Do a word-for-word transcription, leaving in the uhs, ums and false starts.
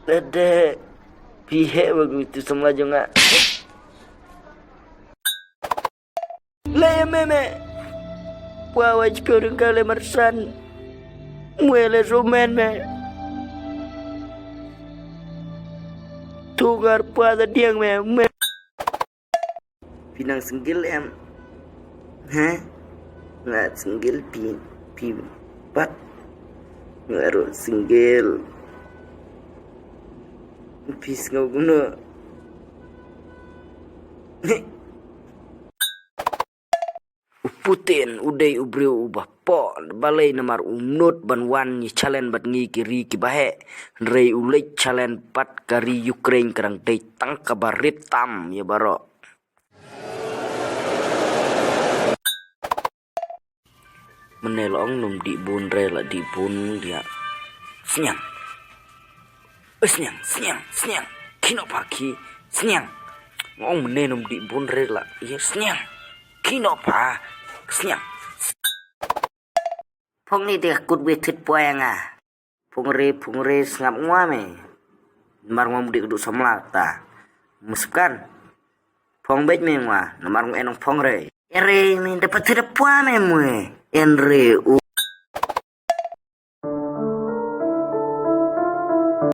Lada phi heh bad utu samla jong nga. Lei me me. Pwa wa jikyo ring ka le marsan. Mwe le romen me. Tugar pwa da diang me me. Phi nang single em? He? Nga single phi, phi pat. Nga ruh single. Phi sngew kumno? U Putin u dei u briew uba pok balei namar u mut ban wan ïa challenge bad ngi ki ri kiba heh. Hynrei u leit challenge bad ka ri Ukraine ka dang dei tang kaba rit tam ïa baroh. Mynne la ong nym dih bun re la dih bun dia. Sniang. Eh, sniang, sniang, sniang. Kino pa ki sniang. Nga ong mynne nym dih bun re la. Ïa sniang. Kino pa sniang. Phong ni de kut we thit pwa nga. Phong re, phong re sngap ngwa me. Mar ngwa mudi kdu samla ta. Muskan. Phong bej me ngwa, namar ngwa enong phong re. Ere me da pathi da pwa me mwe. Enre u.